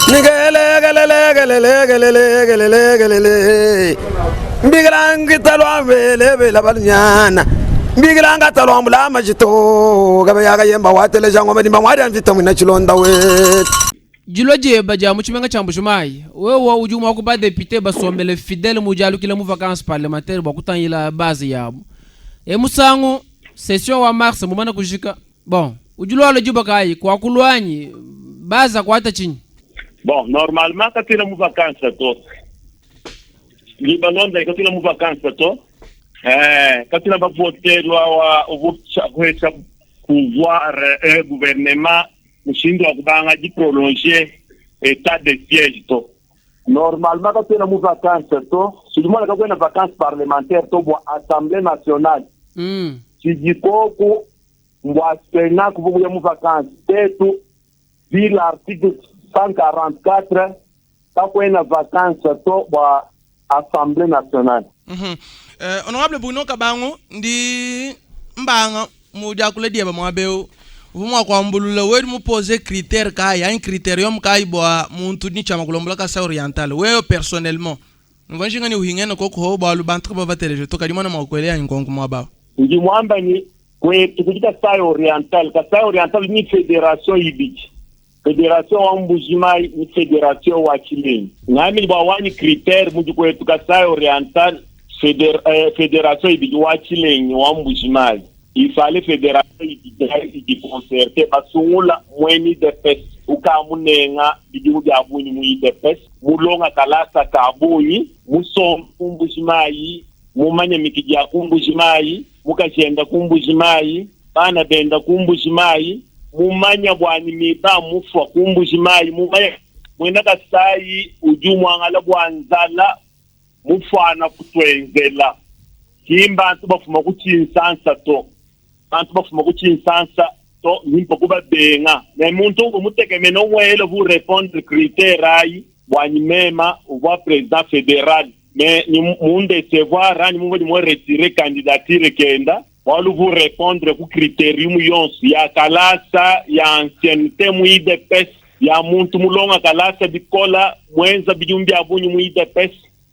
Nikelekelekelekelekelekele mbikila ngita lwa vele bela balunyana mbikila ngata lwa mbula majito kabe yakayemba wateleja ngoma dimba mwadia mvita mwina chilonda wetu. Dilua dieba dia mu tshimenga tshia Mbuji-Mayi, wewa udi umua ku ba depute basombele fidele mu dialukila mu vacances parlementaires bua kutangila base yabu. E musangu session wa mars mumana kujika, bon udi lualua diba kayi kuakulu anyi base akuata tshinyi? Bon, normalement katuena mu vacances to. Libalonda katuena mu vacances to. Eh, katuena ba voter loi wa ubu pouvoir eh, gouvernement mushindu wa kubanga di prolonger état de siège to. Normalement katuena mu vacances to. Sudimona kakuena vacances parlementaire to bua Assemblée nationale. Tshidikoku mbwa Sénat kuvubuya mu vacances tetu vi l'article 144 kakuena vacances to bua Assemblée nationale. Honorable Bruno Kabangu ndi mbanga mu diakula dieba muaba eu uvua mua kuambulula wewe mupose critère kayi anyi criterium kayi bua muntu ni tshiama kulombola Kasai Oriental wewe personnellement mvua nshinga ni uhingene koko bualu bantu babateleje to kadi mwana mua kuele yanyi nkonko muaba awu. Ndi muamba ni kwetu kudi Kasai Oriental. Kasai Oriental ni fédération ibidi. Fédération wa Mbuji-Mayi ni fédération wa Tshilenyi. Ngami bua wanyi critère mudi kwetu Kasai Oriental fédération ibidi wa Tshilenyi wa Mbuji-Mayi. Il fallait fédération ibidi idi concerté basungula mweni UDPS ukamunenga bidimu bia bunyi mu UDPS mulonga kalasa ka bunyi musomba ku Mbuji-Mayi mumanya mikidi ya ku Mbuji-Mayi mukajenda ku Mbuji-Mayi bana benda ku Mbuji-Mayi mumanya bwani miba mufwa ku Mbuji-Mayi mumanya mwena Kasai udi umwangala bwa nzala mufwana kutwenzela kimba bantu bafuma ku Tshinsansa to bantu bafuma ku Tshinsansa to nimpa kubabenga me muntu ubu mutekemene umwele vous répondre critère ayi bwanyi mema uvua président fédéral mais ni mundecevoir ani mumvua ni mo retirer candidature kenda bualu vous répondre ku critérium yonso ya kalasa ya ancienneté mu UDPS ya muntu mulonga kalasa bikola mwenza bidimu bia bunyi mu UDPS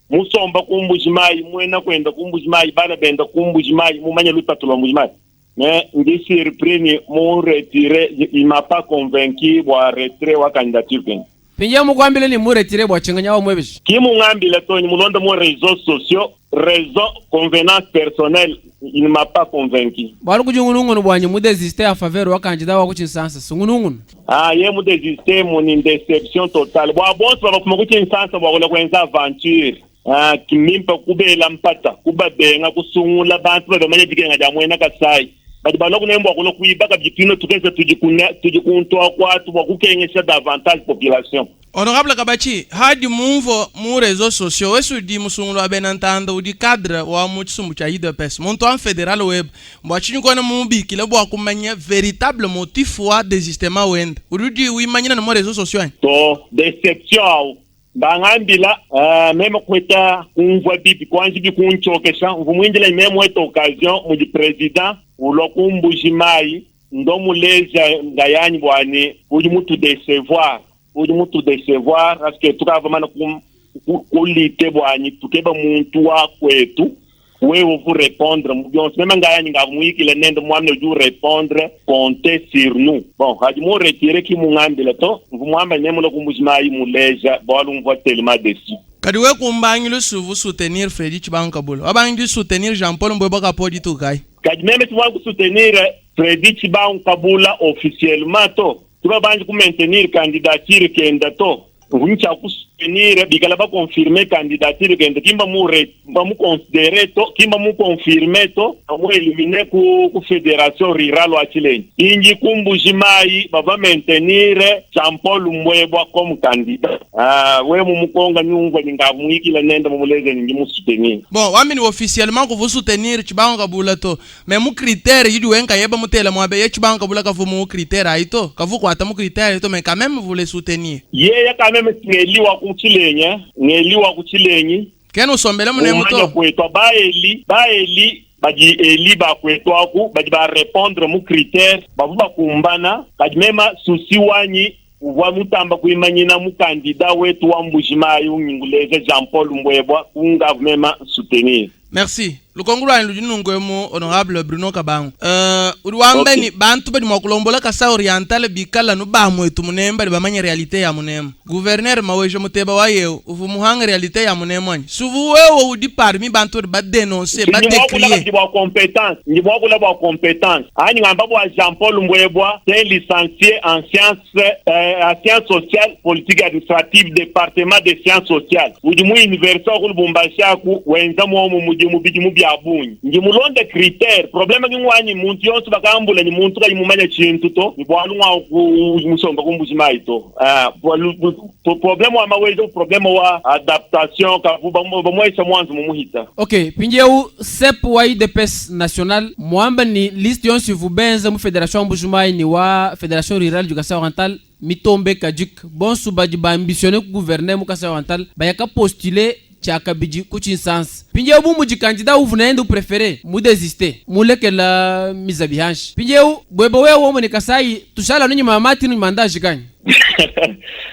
musomba ku Mbuji-Mayi mwena kwenda ku Mbuji-Mayi bana benda ku Mbuji-Mayi mumanya lutatu lwa Mbuji-Mayi mais ndi surpris ni mu retire il m'a pas convaincu bwa retrait wa candidature kenda. Pingia mukwambile ni mu retire bwa chinganya wa mwebishi. Ki mungambile to ni mulonda mu réseaux sociaux raison convenance personnelle il ne m'a pas convaincu. Bwalu kujungunungunu bwanyi mu désister en faveur wa candidat wa ku Tshinsansa sungunungunu. Ah ye mu désister mu ni déception totale. Bwa bonso bafuma ku Tshinsansa bwa kula kwenza aventure. Ah kimimpa kubela mpata kubabenga kusungula bantu babamanya dikenga dia mwena Kasai. Badi balwa kunemba kulo kuibaka bitino tukeze tujikuna tujikuntwa kwatu bwa kukengesha davantage population. Honorable Kabachi, hadi mumvo mu réseaux sociaux wesu udi musungulu wa bena ntanda udi cadre wa mu tshisumbu tshia UDPS muntu wa fédéral web bua tshinyi kona mumubikile bua kumanya véritable motif wa désistement wende udi udi wimanyina na mu réseaux sociaux anyi? To déception au bangambila meme kweta kumvua bibi kwanji bikunchokesha mvumwindila meme weta occasion mudi président ulwa ku Mbuji-Mayi ndo muleja ngayanyi bwani udi mutu décevoir udi mutu décevoir parce que tukava mana kulite bwanyi tukeba muntu wa kwetu wewe vous répondre mu byonso meme ngayanyi ngamuyikile nende mwamne udi répondre comptez sur nous bon hadi mu retirer ki mungambila to mvumwamba nemula ku Mbuji-Mayi muleja bwalu mvua tellement déçu. Kadi we kumbangile suvu soutenir Fredy Tshibangu Kabula wabangile soutenir Jean-Paul Mbwebwa Kapodi tukai. Kadi meme tuwa soutenir Fredy Tshibangu Kabula officiellement to tuba banji ku maintenir candidature kenda to ncha ku soutenir bikala ba confirmer candidature kenda kimba mu re ba mu considérer to kimba mu confirmer to mu éliminer ku fédération rurale wa Tshilenyi inji ku Mbuji-Mayi bava maintenir Jean-Paul Mbwebwa comme candidat ah we mu mukonga nyungwa ninga muikila nenda mu muleze ningi mu soutenir. Bon wamini officiellement ku vous soutenir Tshibangu Kabula to mais mu critère yidi wenka yeba mutela mwabe ye Tshibangu Kabula kavu mu critère aito kavu kwata mu critère aito mais quand même vous les soutenir. Yeye quand même ngeliwa ku Tshilenyi ngeliwa ku Tshilenyi kena usombele mune muto kwetu baeli baeli badi eli bakwetu aku badi ba répondre mu critère bavu bakumbana kadi mema souci wanyi. Uvua mutamba kuimanyina mu candidat wetu wa Mbuji-Mayi unginguleja Jean Paul Mbwebwa kungavu mema soutenir. Merci. Lukongu luanyi ludi nunku emu honorable Bruno Kabangu. Uh, udi wamba Okay. ni bantu badi mua kulombola Kasai Oriental bikala nu bamuetu munemu badi bamanye realite ya munemu. Gouverneur Maweja Muteba wa yeu uvu muhanga realite ya munemu anyi? Suvu wewe udi parmi bantu badi ba denoncer, ba Ndi muakula decrier. kabidi bua competence, ndi muakula bua competence. Anyi ngamba bua Jean Paul Mbwebwa, c'est un licencié en sciences en sciences sociales, politique administrative, département des sciences sociales. Udi mu université wa ku Lubumbashi aku wenza muomu mudimu bidimu bia bungi. Ndi mulonde critère, problème ki ngwanyi muntu yonso bakambula ni muntu kayi mumanya tshintu to, ni bualu ngwa ku musomba ku Mbuji-Mayi to. Problème wa mawezo, problème wa adaptation kavu bamuesha mwanzo mumuhita. Ok, mpindieu sep wa UDPS national muamba ni liste yonso ivu benza mu fédération ya Mbuji-Mayi ni wa fédération rurale du Kasai Oriental mitombe kajik bonso badi ba ambitionner ku gouverner mu Kasai Oriental bayaka postuler tshiakabidi ku tshinsansa. Mpindieu bu mudi candidat uvu naende upréféré mu désister mulekela mizabi hanshi. Mpindieu bwebe wewe omone Kasai tushala nunyuma ya mati nu mandaji kanyi.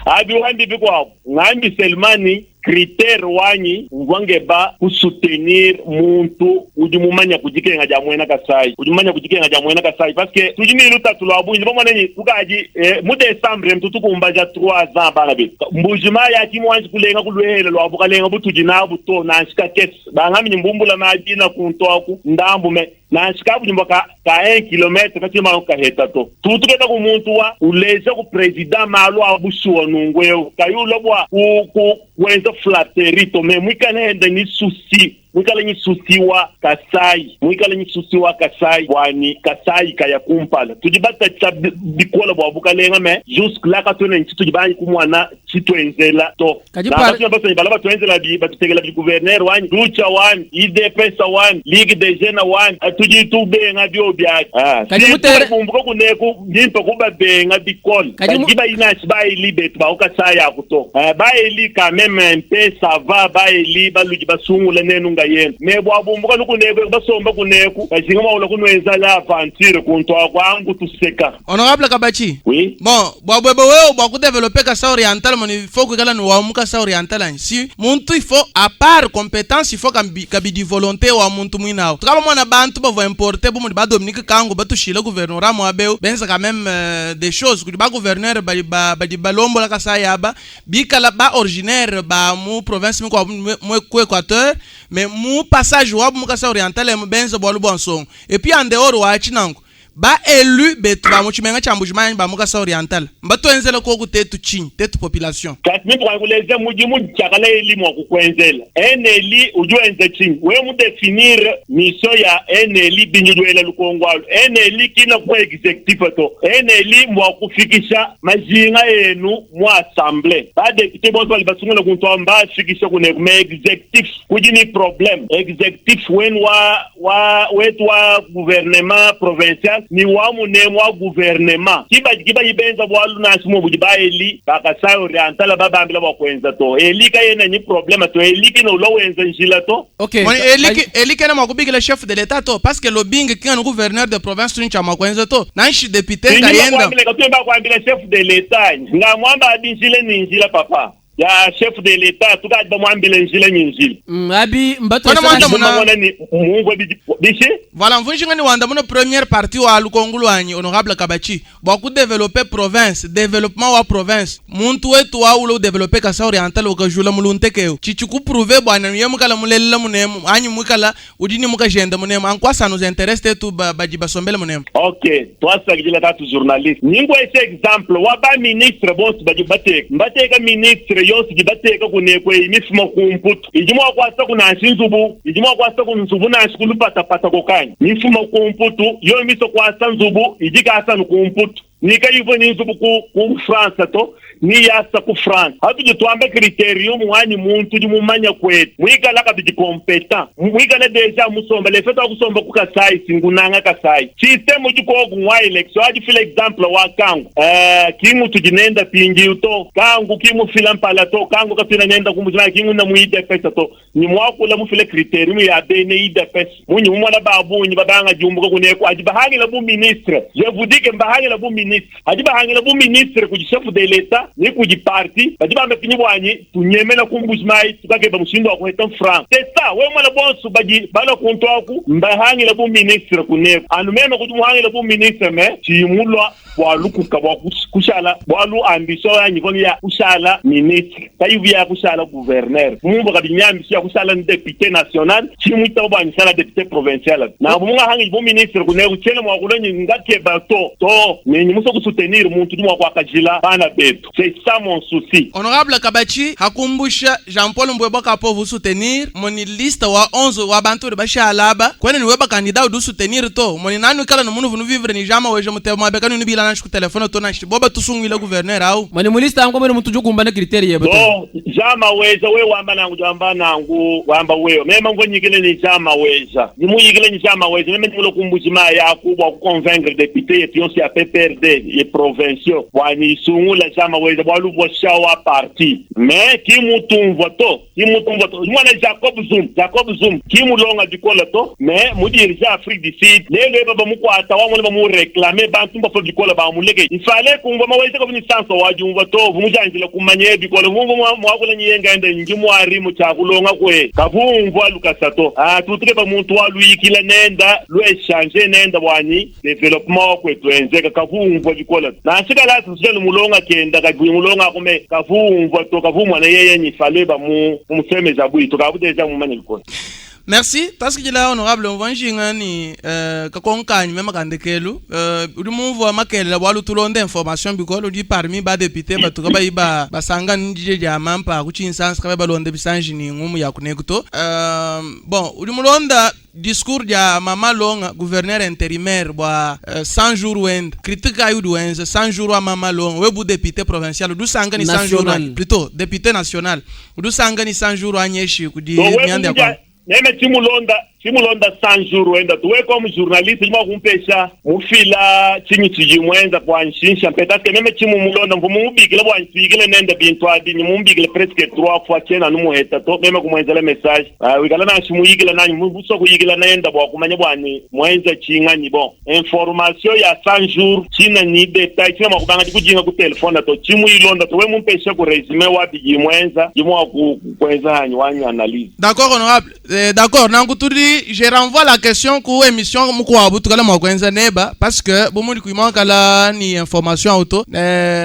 Abi wandi bikwabu ngambi Selmani critère wanyi ngwangeba kusoutenir muntu udi mumanya kudikenga dia muena Kasai, udi mumanya kudikenga dia muena Kasai parce que tudi ni lutatu lwa bungi bamona ni tukaji mu décembre mtutu kumbaja 3 ans bana betu Mbuji-Mayi akimwanji kulenga kulwele lwa bukalenga butudi nabu to nanshika kesi bangami ni mbumbula majina kuntwaku ndambu me nanshika bunyumba ka 1 kilomètre katima kaheta to tutuketa ku muntu wa uleja ku president malu abushuwa nungweo kayulo bwa ku wenza flatterie to me mwikala henda ni souci mwikala ni souci wa Kasai mwikala ni souci wa Kasai wani Kasai kaya kumpala tudibata tsa bikola bwa bukalenga me jusque là katone nchi tudibanyi kumwana chitwenzela to Kadi Na par- batu basonyi bala batwenzela bi batutegela bi gouverneur wani ducha wani IDPS wani ligue des jeunes wani tudi tubenga bio bya Kadi mutere- bumbuka kuneku nyimpa kubabenga bikola Kadi mu- kadi bayinasi bayili betu baukasaya kuto bayeli quand même un peu ça va bayeli baludi basungula nenu nga yenu me bwabumbuka nukuneku basomba kuneku bazinga mawula kunwenza la aventure kuntwa kwangu tuseka. Honorable Kabachi. Oui. Bon, bwa bwebe wewe bwa kudévelopper Kasai Oriental moni il faut kuikala ni wa mu Kasai Oriental anyi. Si muntu il faut à part compétence il faut kabidi volonté wa muntu mwinao. Tukaba mwana bantu bavua importer bu mudi ba Dominique Kango batushile gouvernorat mwabeu benza quand même des choses kudi ba gouverneur badi ba badi balombola Kasai aba bikala ba originaire ba mu province mikwa mu ku Équateur mais mu passage wa mu Kasai Oriental mu benza bwalu bwa nsongo et puis en dehors wa chinango ba élu betu ba mu tshimenga tshia Mbuji-Mayi ba mu Kasai Oriental mbatwenzela koku tetu tshinyi tetu population. Kasi mimi kwakuleza mudimu chakala elimu wa kukwenzela eneli ujuenze chini we mu définir mission ya eneli binjudwela lukongwalo eneli kina kwa executive to eneli mwa kufikisha majinga yenu mu assemblée ba député bonso bali basungula kuntwa mba fikisha kune me executif kudi ni problème executif wenu wa wetu wa gouvernement provincial ni wa munemu wa gouvernement kiba kiba ibenza bwalu nasi mu budi ba eli bakasai oriental babambila bakwenza to eli ka yena ni problème to eli kino lo wenza njila to. Ok. Moni eli eli kena mwakubikila chef de l'état to parce que lobingi kinga ni gouverneur de province tuni cha mwakwenza to nanshi député ngayenda. Kwambila kwambila chef de l'état nga mwamba abinjile ni njila papa ya chef de l'état tukadi bamwambile njila ni njila. Abi mbato Kona mwanda muna- Mwana ni mungu bishi. Voilà, mvunjinga ni wanda muna première partie wa lukongo lwanyi honorable Kabachi bwa ku développer province développement wa province muntu wetu wa ulo développer Kasai Oriental ukajula muluntekeo chichi ku prouver bwana ye mukala mulelela munemu anyi mukala udini mukajenda munemu en quoi ça nous intéresse tetu baji basombele munemu. Ok, twasakidila tatu journaliste ningwese exemple wa ba ministre bonso badi bateka mbateka ministre yonso di bateka kunekwe imifuma kumputu idi mwakwasa kunansi nzubu idi mwakwasa ku nzubu nansi kulupatapata kokanyi mifuma kumputu yo miso kwasa nzubu idi kasa nukumputu nika ivo ni nzubu ku France to ni yasa ku France hatudi twambe criterium wanyi muntu di mumanya kwetu mwikala kabidi compétent mwikala deja musomba le fait akusomba ku Kasai singunanga Kasai système di ko ngwa élection adi fila exemple wa kangu kingu tudinenda pingi to kangu kimu fila mpala to kangu kapina nenda kumujima kingu na muide pesa to ni mwakula mufile criterium ya bene ide pesa munyi mumwana babunyi babanga jumbuka kuneko adi bahangila bu ministre je vous dis que mbahangila bu ministre. ministre. Hadi bahangila bu ministre kudi chef de l'etat ni kudi parti, badi bamba pinyi bwanyi tunyemena ku Mbuji-Mayi tukakeba mushindu wa kuheta franc. C'est ça, we mwana bonso badi balua kuntu aku mbahangila bu ministre kuneku. Anu meme kudi muhangila bu ministre mais tshiyi mulua bua lukuka bua kushala bualu ambition yanyi ivua ya kushala ministre kayivu ya kushala gouverneur. Mumvua kabidi ni ambition ya kushala depute national tshiyi muitaba bua nshala depute provincial. Nanku mungahangidi bu ministre kuneku tshiena mua kulua nyi ngakeba to to ne nyi musue kusoutenir muntu udi mua kuakajila bana betu. C'est ça mon souci. Honorable Kabachi hakumbusha Jean Paul Mbwebwa kapovu soutenir moni liste wa 11 wa bantu badi bashala aba kwena ni weba candidat udi usoutenir to moni nanu ikala ni munu vunu vivre ni Jean Maweja Muteba muabe kanunu bila nanshi ku telephone to nanshi boba tusunguila gouverneur au. Moni mu liste angu mwene muntu udi ukumbana critère yebe to. To Jean Maweja we wamba nangu udi wamba nangu wamba wewe mema mvua nyikile ni Jean Maweja ni muyikile ni Jean Maweja meme ndi mulue ku Mbuji Mayi aku bua ku convaincre depute yetu yonso ya PPRD ye provinciaux bua ni isungula Jean Maweja bualu bua sha wa parti mais ki mutumvua to ki mutumvua to mwana Jacob Zuma Jacob Zuma ki mulonga bikola to mais mu dirige Afrique du Sud lelu eba bamukuata wamona bamu reclamer bantu mbafua bikola bamuleke il fallait kumvua Maweja kavu ni sansa wa diumvua to vumujanjila kumanya bikola vumvua muakula nyiye ngenda ndi muarimu tshia kulonga kue kavumvua lukasa to ah tutukeba muntu wa luyikila nenda lu echanger nenda bwanyi development wa kwetu enzeka kavumvua bikola nansha kalasa sujana mulonga kenda kagwi mulonga akume kavumvua to kavumwana yeye ni fallait bamu mumusemeza bwito kabu deja mumanya bikola. Merci tasikidila honorable mvua njinga ni kakonkanyi mema kandekelu udi mumvua makelela bualu tulonda information bikola udi parmi ba député batu kabayi ba basanga ndije dia mampa ku tshinsansa kabayi balonda bisanji ni ngumu ya kuneku to. Bon udi mulonda discours dia mama Longa gouverneur intérimaire bua 100 jours wenda critique ayi udi wenza 100 jours wa mama Longa we bu député provincial udi usanga ni 100 jours National. plutôt député national udi usanga ni 100 jours anyeshi kudi To we mianda ya kuja kwa neme chimulonda chimulonda 100 jours wenda tuwe comme journaliste chima kumpesha mufila chinyi chijimwenza kwa nshinsha mpeta que meme chimumulonda mvumubikile bwa nsikile nenda bintu adi nimumbikile presque 3 fois chena numuheta to meme kumwenzela message wikala na shimuyikila nanyi mubuso kuyikila nenda bwa kumanya bwani mwenza chinganyi bon information ya 100 jours china ni detail china makubanga dikujinga ku telefona to chimuyilonda to we mumpesha ku resume wa bijimwenza jimwa ku kwenza hanyi wanyi analyse. D'accord honorable. D'accord nangu tudi je renvoie la question ku émission mukwabu tukala mwakwenza neba parce que bomuli kuimankala ni information auto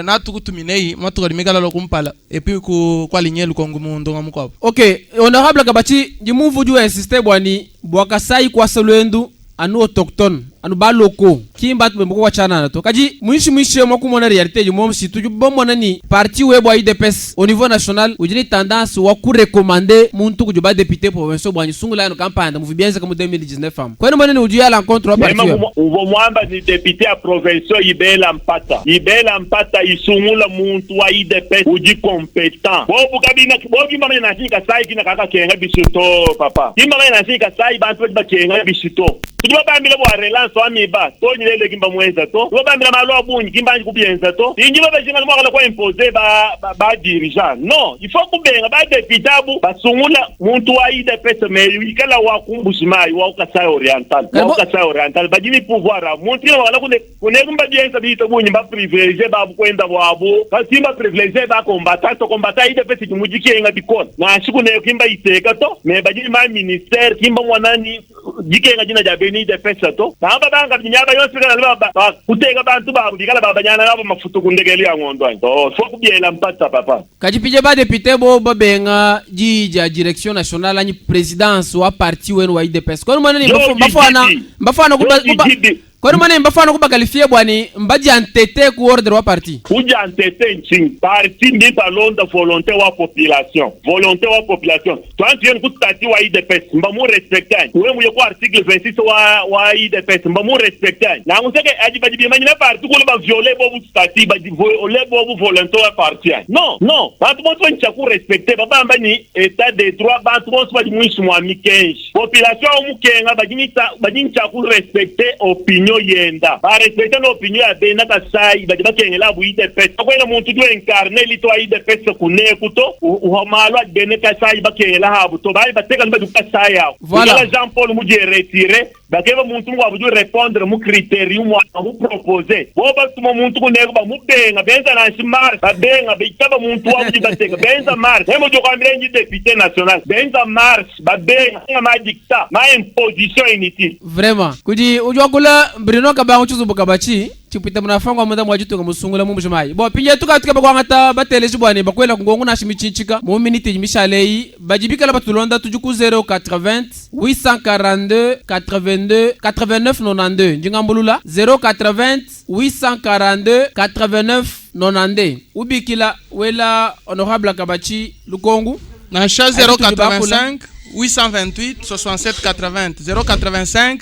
natukutuminei mwatukalimikala lokumpala et puis ku kwalinye lukongo mundo nga mukwabu. Ok honorable Kabachi ndi mumvu udi insiste bwani bwakasai kwasa lwendu anu autochtone anu baloko kimba tu bembuko wachana to kaji mwishi mwishi mwa kumona réalité du mom si tu bomona ni parti webo UDPS au niveau national ujini tendance wa ku recommander muntu kujuba député provincial bwani sungula no campagne mu bienza comme 2019 am kwani mwana ni ujuya la contre wa parti Mema webo uvo mwamba ni député ya provincial Ibela Mpata Ibela Mpata isungula muntu wa UDPS uji compétent bobu kabina bobu mama na shika sai kina kaka kenga bisuto papa kimba na shika sai bantu ba kenga bisuto tuba bambila bwa relance wa miba to nyilele kimba mwenza to tuba bambila malo abunyi kimba nji kubienza to inji baba jinga mwaka kwa imposer ba ba, ba dirigeant non il faut kubenga ba député abu basungula muntu wa UDPS mais ikala wa kumbushimai wa Kasai Oriental wa Kasai Oriental bajini pouvoir a muntu kila wala kune kune kumba bienza bita bunyi ba privilégié ba kwenda bwabo katimba privilégié ba combattant to combattant UDPS kimujiki enga bikona na shikune kimba iteka to mais bajini ma ministère kimba mwanani jikenga jina ja beni UDPS to namba banga binyaba yonse kana ba ba kuteka bantu ba bikala babanyana nabo mafutu kundekeli ya ngondo ayi to fo kubiela mpata papa kajipije ba député bo babenga jija direction nationale anyi présidence wa parti wenu wa UDPS kwani mwana ni Yo, mbafana Gigi. mbafana kuba Yo, kuba Gigi. kwani mwana mbafana kuba qualifier bwani mbaji antete ku ordre wa parti kuja antete nchini parti ndi balonda volonté wa population volonté wa population twantu yenu kutati wa UDPS mba mu respecter we muye ku article 26 wa UDPS mba mu respecter na nguseke aji baji bimanyi na parti kule ba violer bobu statut ba violer bobu volonté wa parti non non bantu bonso ncha ku respecter babamba ni état de droit bantu bonso badi mwishi mwa mikenji population au mukenga bajinita bajincha ku respecter opinion yenda ba respecter na opinion ya bena Kasai badi bakengela bu UDPS akwena muntu du incarner lito wa UDPS kuneku to uhamalwa bene Kasai bakengela habu to bali bateka nbadu Kasai yao Voilà. Jean Paul muje retiré. Bakeba muntu mukuabu udi urepondre mu criterium wa mupropose. Bobu batuma muntu kuneku bamubenga, benza nanshi marche, babenga, bitaba muntu wabu udi bateka, benza marche. Meme udi ukuambila ndi depute national, benza marche, babenga ma dictat, ma imposition inutile. Vraiment. Kudi udi wakula Bruno Kabangu tshizubu kabatshi tshipita munafangwa munda mua ditunga musungula mu Mbuji-Mayi. Bon, mpindieu tukadi tukeba kuangata bateleji bua ne bakuela ku ngongo nansha mitshintshika mu minute idi mishale eyi. Badi bikala batulonda tudi ku 080 842 82 89 92. Ndi ngambulula 080 842 89 92. Ubikila wela honorable Kabatshi lukongu. Nansha Adi tudi bakula. 085 828 67 80 085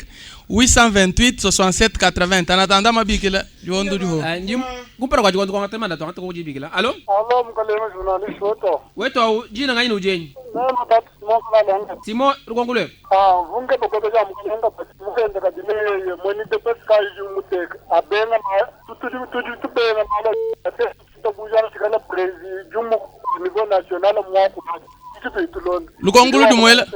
828 67 80 en attendant mabikila diondo diho. Eh, ndi kumpala kua dikondo kuangata manda tuangata kudibikila. Allo? Allo mukalenge journaliste wetu. Wetu au jina nganyi ujenyi? Mema tatu Simon Kalalenge. Simon lukongo lwebe. Ah, vunge bokoto ja mukalenge mukende kadine yeye mweni de pes kai ju muteke. Abenga ma tudi tudi tubenga mala ate tutabuja tikala presidium au niveau national mwa ku. Lukongo ludi muela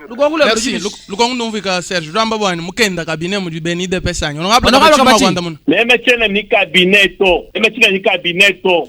Lukongo lwebe. Merci. Lukongo ndumvika Serge Rwamba bwani mukenda kabine mudi beni de pesa anyi. Honorable Honorable Kabachi Kabachi. mwagwanda muno. Meme tshiena ni cabinet to. Meme tshiena ni cabinet to.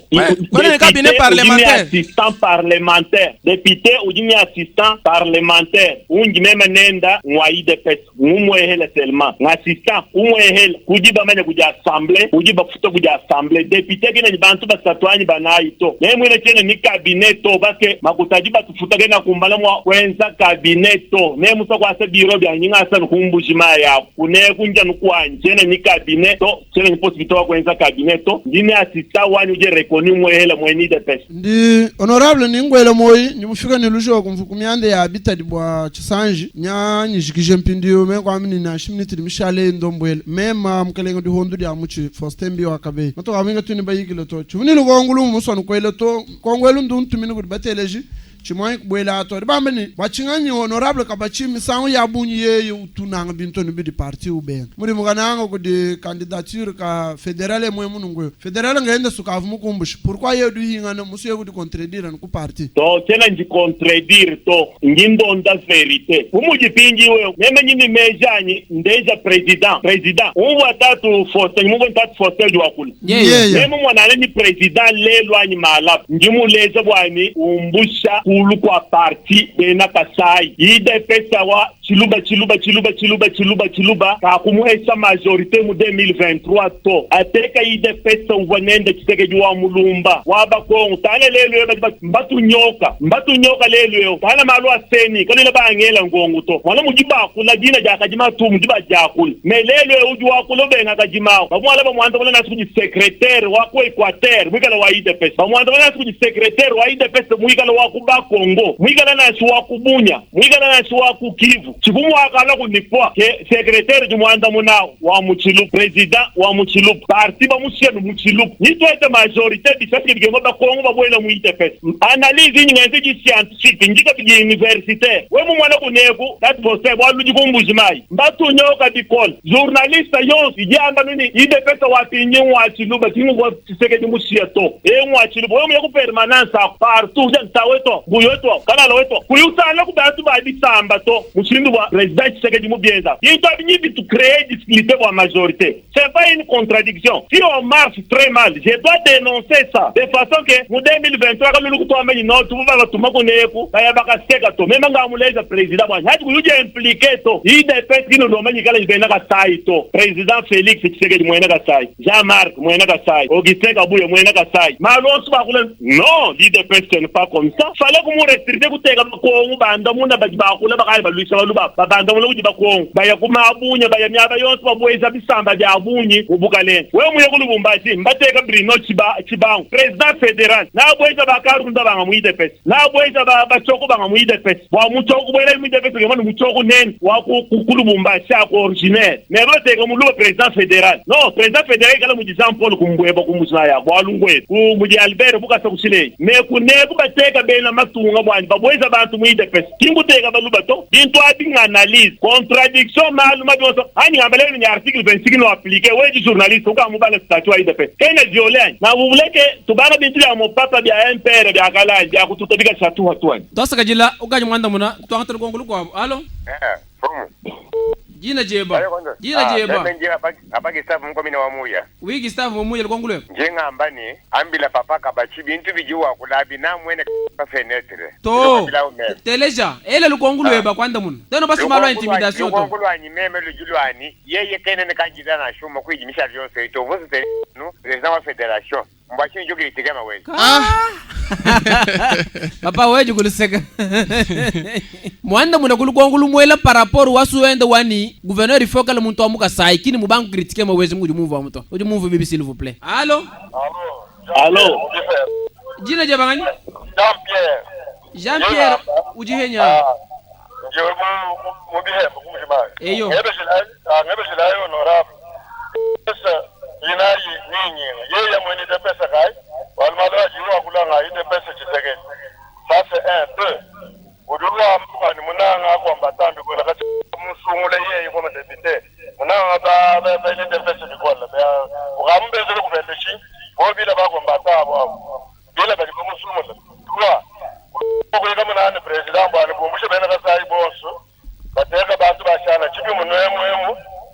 Kwena ni cabinet Député parlementaire. udi ni assistant parlementaire. Député udi ni assistant parlementaire. Ungi meme nenda ngwa IDPS. Ngumwehele seulement. Assistant umwehele kudi bamanya kudi assemblée, kudi bafuta kudi assemblée. Député kena ni bantu basatu anyi banayi to. Meme mwene tshiena ni cabinet to parce que makutadi batufuta kena kumbala mwa kwenza cabinet to. Meme musa kwasa bureau bya nyinga asa nukumbuji maya kune kunja nukuanyi. Tshiena ni cabinet to, tshiena ni possibilité wa kwenza cabinet to. Ndine assistant wanyu je reconnu mwehele mweni IDPS. Ndi honorable ningwele moyi ndimufika ni lushowa kumfu kumyande ya bitadi bwa chisanji nyanyijikije mpindiyo me kwami ni nashi minitiri mishale ndombwele mema mukelenge dihondu dia muchi Faustin Mbi wa Kabeyi matoka winga tuni bayikile to chivuni lukongulu muswanu kwele to kongwelu ndu ntumini kudi bateleji chimwanyi kubwela ato dibambe ni bachinganyi honorable Kabachi misangu ya bunyi yeye utunanga bintu ni bidi parti ubenga muri mukananga kudi candidature ka federale mwe munungu federale ngaenda sukavu mukumbushi pourquoi yedu yingana musuye kudi contredire ku parti To tshiena ndi contredire to ngindonda verite umujipingi wewe meme nyini mejanyi ndeja president president umwa tatu Faustin mungu tatu Faustin wakula Yeye. meme mwanane ni president lelo anyi malapa ndimuleza bwani umbusha kulu kwa parti bena Kasai IDPS wa Chiluba Chiluba Chiluba Chiluba Chiluba Chiluba kakumuhesha majorité mu 2023 to ateka IDPS uvanende Tshisekedi wa mulumba waba Kongo tala lelo yo mbatunyoka mbatunyoka lelo yo tala malu aseni kalila bangela ngongo to mwana mujibakula dina jakajima tu mujiba jakula me lelo yo uji wakula benga kajima bamwala bamwanza bona nasu kuji secrétaire wa ku Equateur mwikala wa IDPS bamwanza bona nasu kuji secrétaire wa IDPS mwikala wa ku Bakongo mwikala nasu wa kubunya mwikala nasu wa ku Kivu chikumwakala kunipwa ke secrétaire jumwanda munao wa muchilu president wa muchilu parti ba musienu muchilu nitwete majorité bisasi bigengo bakongo babwela mu IDPS analyse nyinga nzi scientifique njika bigi universitaire we mu mwana kuneku that poste bwa luji kumbuji mai mbatunyoka bikol journaliste yonse ijamba nini IDPS wa pinyi wa chiluba kingu wa Tshisekedi musia to e mwa chiluba we mu ku permanence partout janta weto buyoto kana weto kuyusana ku bantu ba bisamba to mushindu wa président Tshisekedi mubienza yito abinyi tu créer difficulté pour la majorité. C'est pas une contradiction. Si on marche très mal, je dois dénoncer ça de façon que mu 2023 quand nous nous ameni no tu va tuma kuneku kaya bakaseka to même ngamuleza président bwa hadi kuyuje impliqué to IDPS kino ndo manyi kala ibena kasai to président Félix Tshisekedi mwena kasai Jean-Marc mwena kasai Augustin Kabuye mwena kasai malonso bakula non l'IDPS ce n'est pas comme ça. Fallait que mu restricte kuteka bakongo banda munda bakula bakali balwisa baluba babanda munda kuji bakongo baya kumabunya baya myaba yonse babweza bisamba bya bunyi ubukaleni we muye kulubumbashi mbateka Bruno Chibangu président fédéral nabweza bakarunda banga mu IDPS nabweza bachoko banga mu IDPS bwa muchoko bwela mu IDPS ngemana muchoko nene wa kulubumbashi ako originaire mais bateka muluba président fédéral non président fédéral kala mu Jean Paul kumbweba kumusaya bwa lungwe ku mu Albert bukasa kushilei mais kuneku bateka bena matunga bwani babweza bantu mu IDPS kinguteka baluba to bintu abinga analyse contradiction maluma byonso hani ngambele ni article 25 no appliqué we di journaliste ukamubala statut wa IDPS kena violent na vuleke tubana bintu bya mopapa bya MPR bya kala bya kututabika statut hatuani Twasakajila ukaji mwanda muna twangata lukongo lukwabo. Allo? Fomu. Dina dieba. Dina dieba. Meme ndi apa apa Gustave mukomine wa muya. Oui Gustave wa muya lukongo luebe. Nje ngamba ne ambila papa kabachi bintu bidi wakula abi na mwene pa fenetre. To. Teleja ele lukongo lueba kwandamuna. Teno basi malu intimidation to. Lukongo lwanyi meme ludi lwani yeye kene ne kanjida na shuma kuijimisha vyonse ito vusu nu president wa federation. Mbwachinyi jukilitika mawezi. Ah. Papa wewe kuluseka. Mwanda muna kulukongo lumwela par rapport wasu wende wani gouverneur ifokala muntu amuka sai kini mubangu critique mawezi ngudi mumvu amuto. Udi mumvu bibi s'il vous plaît. Allo. Allo. Jina je bangani? Jean Pierre. Jean Pierre ujihenya. Njewe mu bihembo kumujimai. Eyo. Ngebe shilayo honorable. Pesa inayi ninyinga. Yeye mwene de pesa kai. Walmalo ajiwa kulanga ide pesa Tshisekedi. Ça c'est un deux. Udulwa mkwani munanga kwa mbatambi kwa kati musungule yeye kwa député. Munanga ba ba ba ile pesa bikola. Ba ukambezele kuveleshi. Bobila ba kwa mbatabo abo. Bila bali kumusungula. Trois. Kukweka munani president bwana bumbushe bene kasai bonso. Bateka bantu bashana chibi munwemu emu.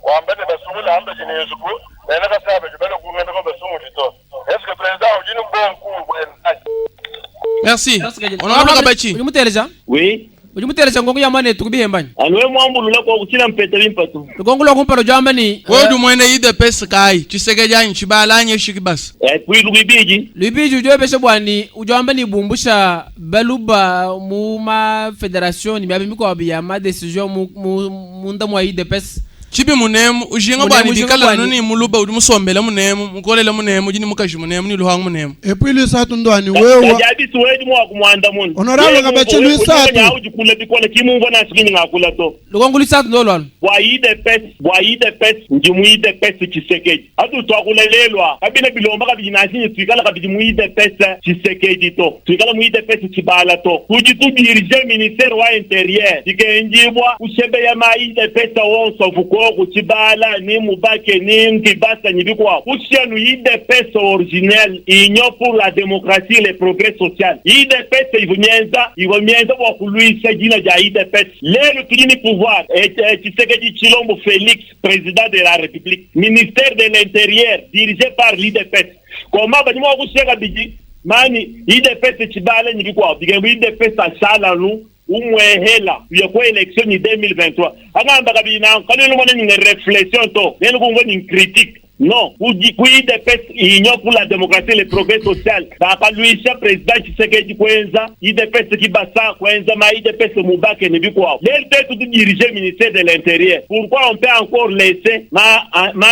Wambene basungula ambe jinezuku. Bene kasabe jibele kungenda kwa basungu to. Est-ce que president ujini bonku bwana. Merci. Honorable Kabachi. Udi muteleja? Oui. Udi muteleja ngongo ya mane tukubihembani. Anwe mwambulula kwa kuchila mpete limpatu. Lukongo lwa kumpalo jamba ni Wewe udi mwene UDPS kai Tshisekedi anyi tshibala anyi eshiki basi. Eh puis Luibiji. Luibiji ujobesha bwani ujamba ni bumbusha baluba mu ma federation ni miabi miko ya ma decision mu mu munda mwa UDPS. Chibi munemu ujinga Munemu bwani ujinga bikala bwani. nuni muluba udi musombele munemu mukolele munemu udi ni mukaji munemu ni luhangu munemu. Et puis Luisatu ndwani wewe Kajabi suwedi mwa kumwanda munu. Honorable Kabachi Luisatu. Ujikula kula bikola kimumva na sikini ngakula to. Lukongo Luisatu ndo lwalo. Bwa UDPS, bwa UDPS ndi mu UDPS Tshisekedi. Atu twakulelelwa kabila bilomba kabili nashinyi twikala kabili mu UDPS Tshisekedi to. Twikala mu UDPS Tshibala to. Tudi tu dirige ministère wa intérieur. Dikenjibwa kushebe ya ma UDPS wonso vuko Tshibala ni mubake ni nkibasa ni bikwa. Kushenu UDPS originel Union pour la démocratie et le progrès social. UDPS ivunyenza ivunyenza bwa kuluisa jina ja UDPS. Lelo tudi ni pouvoir et Tshisekedi Tshilombo Félix, président de la République, ministère de l'Intérieur dirigé par l'UDPS. Comment badi mwa kusheka biji mani UDPS Tshibala ni bikwa bigembu UDPS ashala nu umwehela uya kwa election ni 2023 angamba kabili na kanelo mwana ni réflexion to nelo kungo ni critique non ku UDPS Union pour la démocratie et le progrès social bakaluisha président Tshisekedi kwenza UDPS kibasa kwenza ma UDPS mubake ni bikwa lelo tetu tu diriger ministère de l'intérieur pourquoi on peut encore laisser ma ma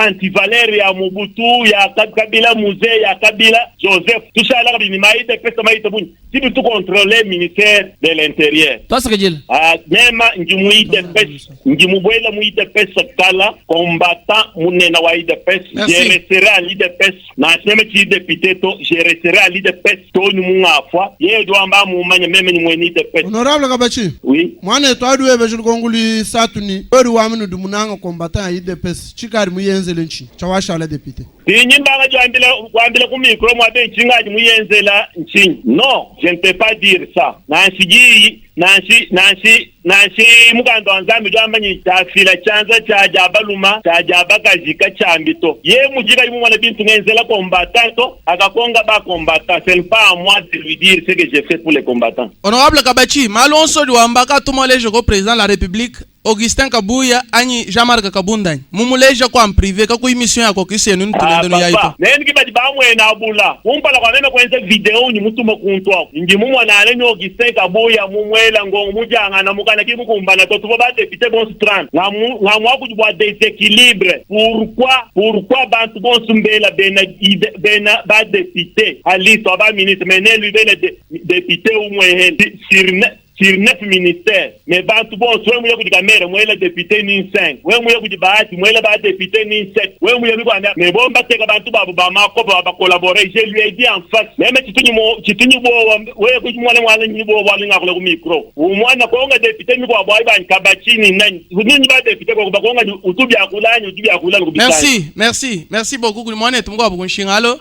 antivaleur ya Mobutu ya Kabila Mzee ya Kabila Joseph tushala kabini ma UDPS ma itobuni si tu contrôler ministère de l'intérieur Twasakajila. Ah, nema ndi mu UDPS ndi mubwela mu UDPS kala combattant munena wa UDPS Merci. je resterai à l'UDPS na seme chi député to je resterai à l'UDPS to ni mungafwa yeye dwamba mumanya meme ni mweni UDPS Honorable Kabachi. Oui. Mwana etu adu webe lukongo Luisatu ni wewe waminu dumunanga combattant ya UDPS chikari muyenzele nchi chawashala député. Tinyimbanga jwambila kwambila ku micro mwabe nchingaji muyenzela nchinyi. Non, je ne peux pas dire ça. Nansi giyi, nansi nansi nansi mukanda wa Nzambi jwamba nyi tafila chanza cha jabaluma cha jabakaji ka chambito. Ye mujika yimu mwana bintu ngenzela combattant to akakonga ba combattant. Ce n'est pas à moi de lui dire ce que j'ai fait pour les combattants. Honorable Kabachi, malonso diwamba katuma leje ko président de la République Augustin Kabuya anyi Jean-Marc Kabunda. Mumuleja kwa privé ka ku émission yako kisenu Ah, ntulendo ni yaito. papa neni kibadi bamwena abula kumpala kwa meme kwenze video ni mutuma kuntwa ndi mumwana ale ni Augustin Kabuya mumwela ngo mujanga na mukana ki mukumbana to tuvo ba député bon 30 ngamu ngamu kujibwa déséquilibre pourquoi pourquoi bantu bon sumbela bena ide, bena ba député alice ba ministre mais ne lui bena député umwe sur sur 9 ministères mais bantu bon soe muye kudi kamere mwele député ni 5 we muye kudi bahati mwele ba député ni 7 we muye bikwana mais bon bateka bantu babo ba makopa ba collaborer je lui ai dit en face même chitunyi mo chitunyi bo we kudi mwana mwana ni bo bwa linga ku micro umwana konga député mi kwa bwa ban kabachini nani nini ba député ko ba konga utubya kulani utubya kulani kubisana. Merci, merci, merci beaucoup kuli mwana tumko abu kunshinga alo. Oui,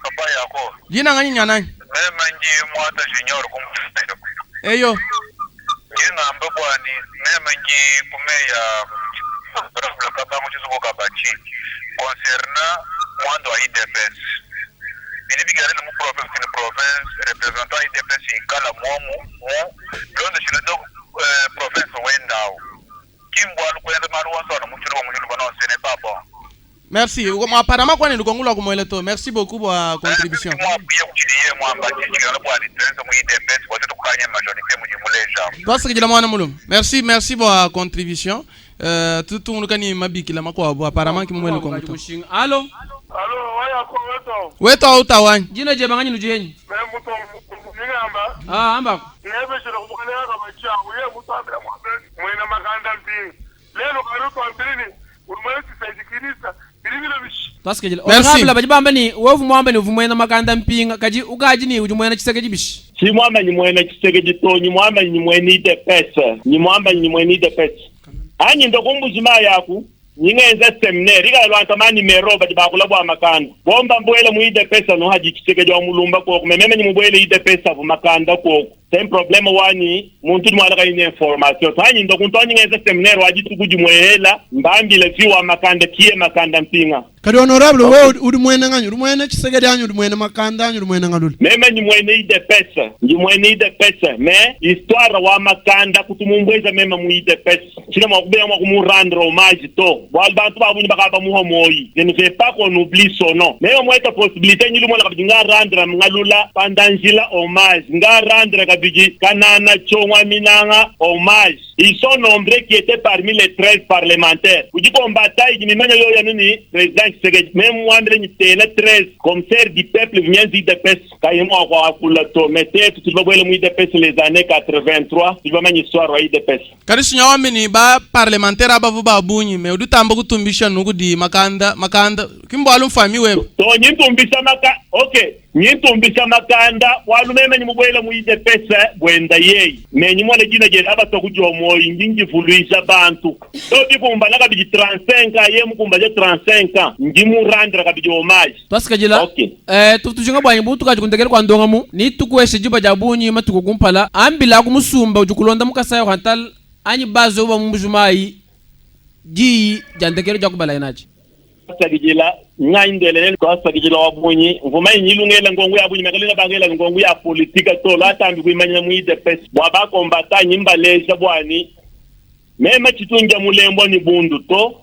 papa yako. Jina ngani nyanani? Meme ndi Mwata Junior kumfanya. Eyo. Ndi ngamba bwani meme ngi kumeya honorable Kabangu Tshizubu Kabachi concernant mwando wa UDPS bidi bikalele mu province ni province représentant UDPS ikala momu mu bilondeshile do province wendawo kimbwalu kuenda malu wonso na muchulu wa muchulu bana ce n'est pas bon. Merci. Apparemment kwani ndikongula kumwele to. Merci beaucoup bwa contribution. Mwapiye kuchiliye mwamba chichikala bwani twenze mu UDPS watoto kukanya majorité mujimuleja. Twasikijila mwana mulume. Merci, merci bwa contribution. Tutunguluka ni mabikila makwabo apparemment kimumwele kongo to. Allo. Alo, waya ko weto. Weto autawanyi. Jina je banganyi nujenyi. Me muto ningamba. Ah, amba. Nebe shiro kubukana kabachi uye muto ambira mwambe mwena makanda mpinga. Lelo karuto ambilini ulumwe tisaidikirisa bilibilo bishi. Twasikijila. Merci. Honorable baji bamba ni wevu mwamba ni uvumwena makanda mpinga kaji ukaji ni ujumwena chiseke bishi. Chimwamba nyimwene chiseke to nyimwamba nyimwene UDPS nyimwamba nyimwene UDPS anyi ndokumbuzima yaku nyingenza seminaire ikalwanta mani mero badi bakula bwa makanda bomba mbwele mu UDPS no haji chiseke jwa mulumba koko mememe nyimubwele UDPS avu makanda koko sem problème wani muntu mwana ka ine information tanyi ndokunto nyingenza seminaire waji tukujimwehela mbambile fiwa makanda kiye makanda mpinga. Kadi honorable we uri mwene nganyi uri mwene Tshisekedi anyi uri mwene makanda anyi uri mwene ngalula. Meme nyimwene UDPS nyimwene UDPS mais histoire wa makanda kutumumbweza meme mu UDPS china mwakubeya mwakumurendre hommage to bwali bantu babunyi bakaba muho moyi. Je ne veux pas qu'on oublie son nom. Meme mweta possibilité nyilu mwana kabiji nga rendre ngalula pandanjila hommage nga rendre kabiji kanana chongwa minanga hommage. Ils sont nombreux qui étaient parmi les 13 parlementaires. Kujikomba jimimanya yoyo nini président Tshisekedi même mwambile ni tele 13 commissaire du peuple vient UDPS kayemo akwa akula to mais tete tulibwele mu UDPS les années 83 tulibamanya histoire wa UDPS. Kadi sinyawambi ni ba parlementaire abavu babunyi me udutamba kutumbisha nuku di makanda makanda kimbwalu mfami wewe. To nyintumbisha maka okay nyintumbisha makanda walumeme nyimubwele mu UDPS bwenda yeyi me nyimwale jina je abato kujwa moyi njingivuluisha bantu to bikumba nakabiji 35 ye mukumba je 35 ans ngimurandira kabiji hommage. Twasikajila. Okay. Tujinga bwanyi butu kaji kundekele kwa ndonga mu ni tukweshe jiba ja bunyi matuku kumpala ambila kumusumba ujukulonda mukasaya kwantal anyi bazo ba mumujumai ji jandekele jakubala inaji. Twasakijila ngaindelele twasakijila wabunyi mvuma inyilungela ngongo ya bunyi mekalina bangela ngongo ya politika to latambi kuimanya mu UDPS bwa bakombata nyimbalesha bwani meme chitunja mulembo ni bundu to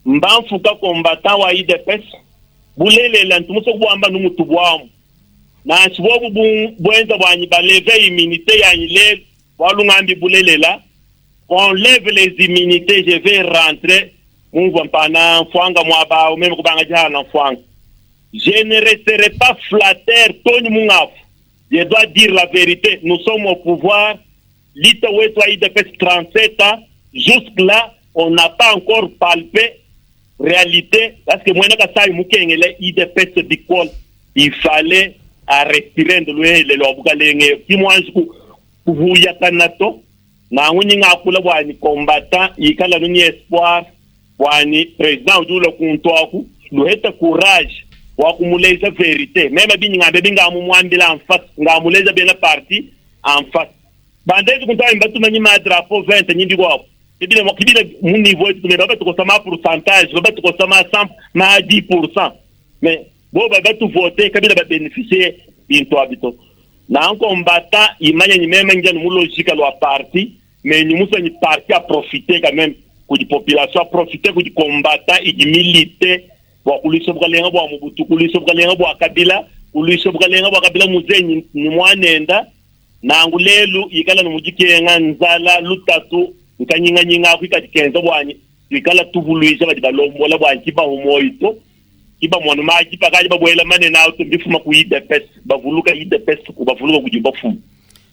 mbamfuka kombata wa UDPS bulelela ntumuso kubwamba numutubwamu na shibobu bwenza bwanyi baleve immunité yanyi le walungambi bulelela qu'on lève les immunités je vais rentrer mumva mpana mfwanga mwaba meme kubanga jana mfwanga. Je ne resterai pas flatteur Tony Mungafu. Je dois dire la vérité, nous sommes au pouvoir. Lita wetu wa UDPS 37 ans, jusque là on n'a pas encore palpé réalité parce que mwena kasai mukengele UDPS bikol il fallait a retirer ndolwe le wabukalenge kimwanzu kuvuya kanato na ngunyi ngakula bwani combattant ikala nunyi espoir bwani président ujula kuntwaku luheta courage wa kumuleza vérité même binyi ngambe bingamumwambila en face ngamuleza bena parti en face bandezi kuntwa mbatumanyi ma drapeau 20 nyindi kwabo kibile kibile mu niveau etu mais baba tukosama pourcentage baba tukosama 100 ma 10% mais bo baba tu voter kabila ba bénéficier bintu abito na combattant imanya ni même njani mu logique lwa parti mais ni musa ni parti a profiter quand même ku di population a profiter ku di combattant et di militer bwa kulisa bukalenga bwa mubutu kulisa bukalenga bwa kabila kulisa bukalenga bwa kabila muzenyi ni mwanenda nangu lelu ikala numujikenga nzala lutatu nkanyinganyinga kwikadikenza bwanyi ikala tuvuluisha badi balombola bwanyi kiba humoito kiba mwana maji pakaji babwela manene auto mbifuma ku UDPS bavuluka UDPS ku bavuluka kujimba fuma.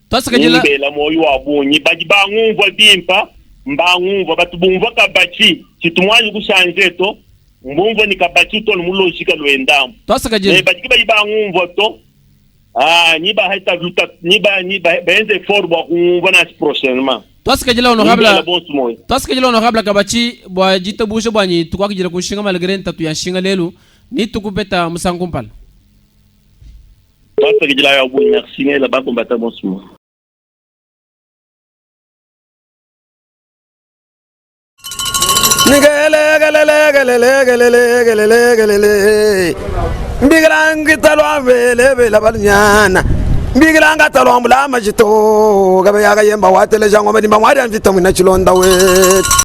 Twasikajila mbela moyo wa bunyi baji bangumva bimpa mbangumva batubumva kabachi chitumwanyi kushanje to mbumva ni kabachi to mulojika lwendamu. Twasikajila baji baji bangumva to ni ba haita luta ni ba ni ba benze fort bwa kumva na prochainement. Twasikajila honorable twasikajila honorable kabachi bwa jitabushe bwanyi tukwakijira kushinga malgré ntatu ya shinga lelu ni tukupeta musankumpala. Twasikajila ya bunyi merci ngela ba combattant bonsoir. Gelele gelele gelele gelele Mbigila ngita lwa bela balunyana Mbigila ngata lwa mbula majito Gabe yaga yemba watele jangoma dimba mwari mvita mwina chilonda we.